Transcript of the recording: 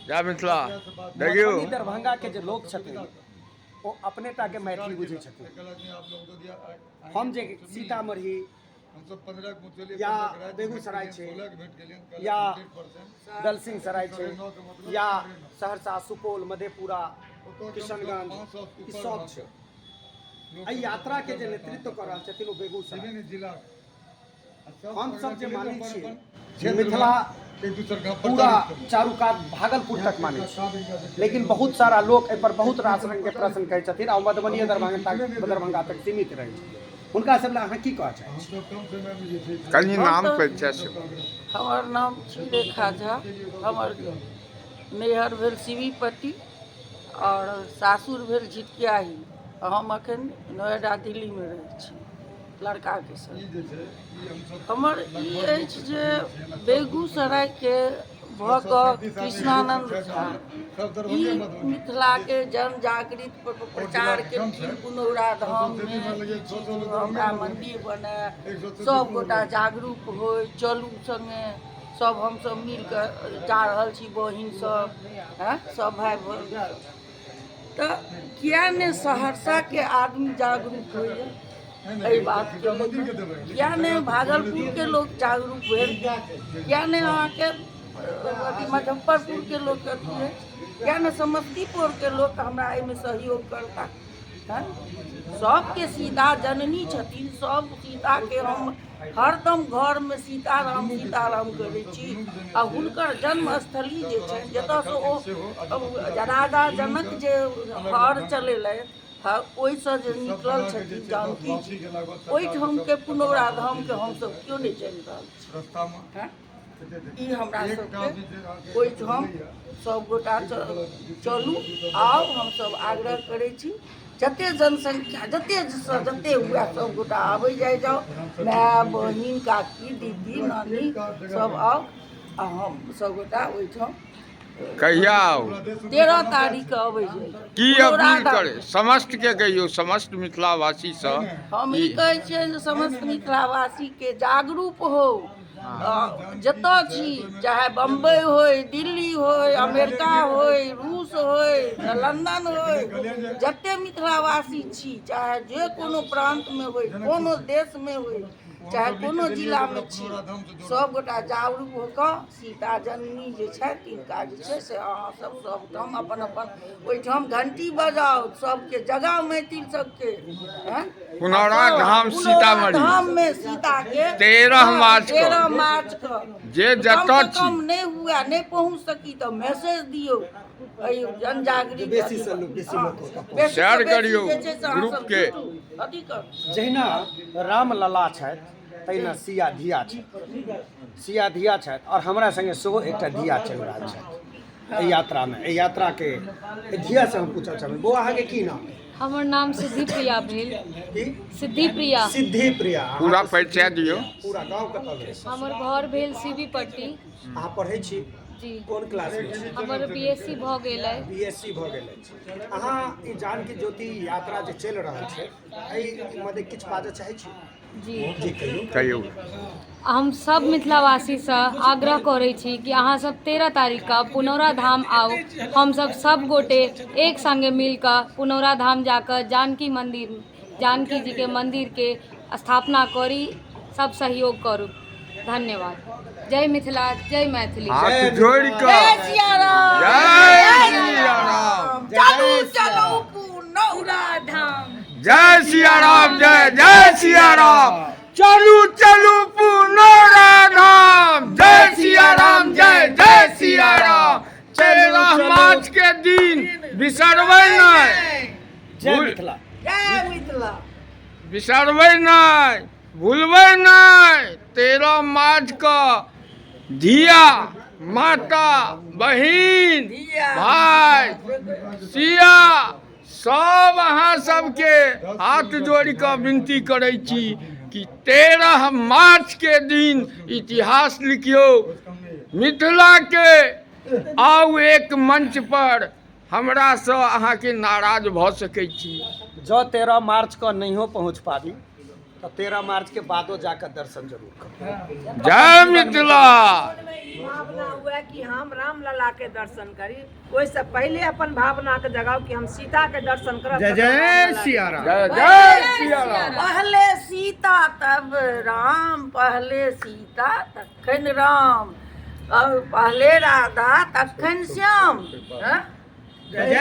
जय मिथिला। देखियौ, मधुबनी दरभंगा के जे लोक छथिन ओ अपने टा के मैथिली बुझै छथिन। हम जे सीतामढ़ी या बेगूसराय छै या दलसिंह सराय छै या सहरसा, सुपौल, मधेपुरा, किशनगंज, ई सब छै। एहि यात्रा के जे नेतृत्व कऽ रहल छथिन ओ बेगूसराय। हम सब जे मानै छियै मिथिला पूरा चारू कात भागलपुर तक मानै छी, लेकिन बहुत सारा लोक एहि पर बहुत रास रंग के प्रश्न करै छथिन आ मधुबनी दरभंगा दरभंगा तक सीमित रहै छै। हुनका सब लए अहाँ की कहऽ चाहै छी? कनि नाम परिचय सेहो। हमर नाम छी रेखा झा। हमर नैहर भेल शिवीपट्टी आओर सासुर भेल झिटकियाही। हम अखन नोएडा दिल्लीमे रहै छी लड़काके संग। हमर ई अछि जे बेगूसरायके भऽ कऽ कृष्णानन्द झा ई मिथिलाके जन जागृत प्रचार केलखिन। पुनौरा धाममे ई चीज हमरा मन्दिर बनय, सभगोटा जागरूक होइ, चलू सङ्गे सब हमसब मिल कऽ जा रहल छी, बहिन सब, हँ, सब भाय बहिन। तऽ किए नहि सहरसाके आदमी जागरूक होइए एहि बातके लऽ कऽ? किए नहि भागलपुरके लोक जागरूक भेल? किए नहि अहाँके अथी मुजफ्फरपुरके लोक अथी भेल? किए नहि समस्तीपुरके लोक हमरा एहिमे सहयोग करता? हँ, सबके सीता जननी छथिन। सब सीताके हम हरदम घरमे सीताराम सीताराम करै छी आ हुनकर जन्मस्थली जे छनि, जतयसँ ओ राजा जनक जे हर चलेलथि, ओहिसँ जे निकलल छथिन जानकी जी, ओहिठामके पुनौरा धामके हमसभ केओ नहि जानि रहल छी। ई हमरा सबके ओहिठाम सभगोटा चलू, आउ। हमसभ आग्रह करै छी, जते जनसंख्या जतेसँ जते हुए सभगोटा आबै जाइ जाउ। माय, बहिन, काकी, दीदी, नानी सब आउ आ हम सभगोटा ओहिठाम। कहिया आउ? 13 तारीखके अबै जाइ। की अपील करे समस्त के कहियौ, समस्त मिथिलावासी सँ? हम ई कहै छियनि जे समस्त मिथिलावासीके जागरूक हो, जतऽ छी, चाहे बम्बई होय, दिल्ली होय, अमेरिका होय, रूस होय, लंदन होय, जते मिथिलावासी छी, चाहे जे कोनो प्रान्तमे होय, कोनो देशमे होय, चाहे कोनो जिलामे छी, सभगोटा जागरूक हो कऽ सीता जननी जे छथि तिनका जे छै से अहाँ सब सबठाम अपन अपन ओहिठाम घंटी बजाउ, सबके जगाउ, मैथिल सबके। पुनौरा धाम सीतामढ़ी धाममे सीताके 13 मार्च। 13 मार्च के जे जतऽ छी कम नहि हुए, नहि पहुँच सकी तऽ मैसेज दियौ। एहि जन जागृति बेसीसँ बेसी लोक शेयर करियौ ग्रुप के। अथी करू। जहिना रामलला छथि तहिना सिया धिया छथि, सिया धिया छथि आओर हमरा संगे सेहो एकटा धिया चलि रहल छथि एहि यात्रामे। एहि यात्राके एहि धियासँ हम पूछऽ चाहबै। बौआ, अहाँके की नाम? हमर नाम सिद्धि प्रिया भेल। की? सिद्धि प्रिया। सिद्धि प्रिया। पूरा परिचय दियौ। पूरा गाँव कतऽ भेल? हमर घर भेल सीबी पट्टी। अहाँ पढ़ै छी? जी। कोन क्लासमे छी? हमर बीएससी भऽ गेल अइ। बीएससी भऽ गेल अछि। अहाँ ई जानकी ज्योति यात्रा जे चलि रहल छै, एहि मध्य किछु बाजऽ चाहै छी? जी। जी, कहियौ। कहियौ। हम सब मिथिलावासीसँ आग्रह करै छी कि अहाँ सब 13 तारीखके पुनौरा धाम आउ। हमसब सब गोटे एक संगे मिल कऽ पुनौरा धाम जाकऽ जानकी मन्दिर, जानकी जीके मन्दिरके स्थापना करी, सब सहयोग करू। धन्यवाद। जय मिथिला, जय मैथिली। हाथ जोड़ि कऽ जय सियाराम। जय सियाराम। चलू चलू पुनौरा धाम। जय सियाराम, जय जय सियाराम। चलू चलू पुनौरा धाम। जय सियाराम, जय जय सियाराम। 13 मार्च के दिन बिसरबै नहि। जय मिथिला। जय मिथिला। बिसरबै नहि, भूलबै नहि। 13 मार्च के धिया, माता, बहिन, भाय, सिया सब, अहाँ सबके हाथ जोड़ि कऽ विनती करै छी कि 13 मार्च के दिन इतिहास लिखियौ मिथिला के। आउ एक मंच पर। हमरासँ अहाँके नाराज भऽ सकै छी। जँ 13 मार्चके नहियो पहुँच पाबी तऽ 13 मार्च के बादो जाकर दर्शन जरूर करू। जय मिथिला। ई भावना हुए कि हम रामलला के दर्शन करी, ओहिसँ पहिले अपन भावना के जगाउ कि हम सीता के दर्शन करब। जय जय सियाराम। जय जय सियाराम। पहले सीता तब राम, पहले सीता तखन राम, और पहले राधा तखन श्याम। हाँ? जय।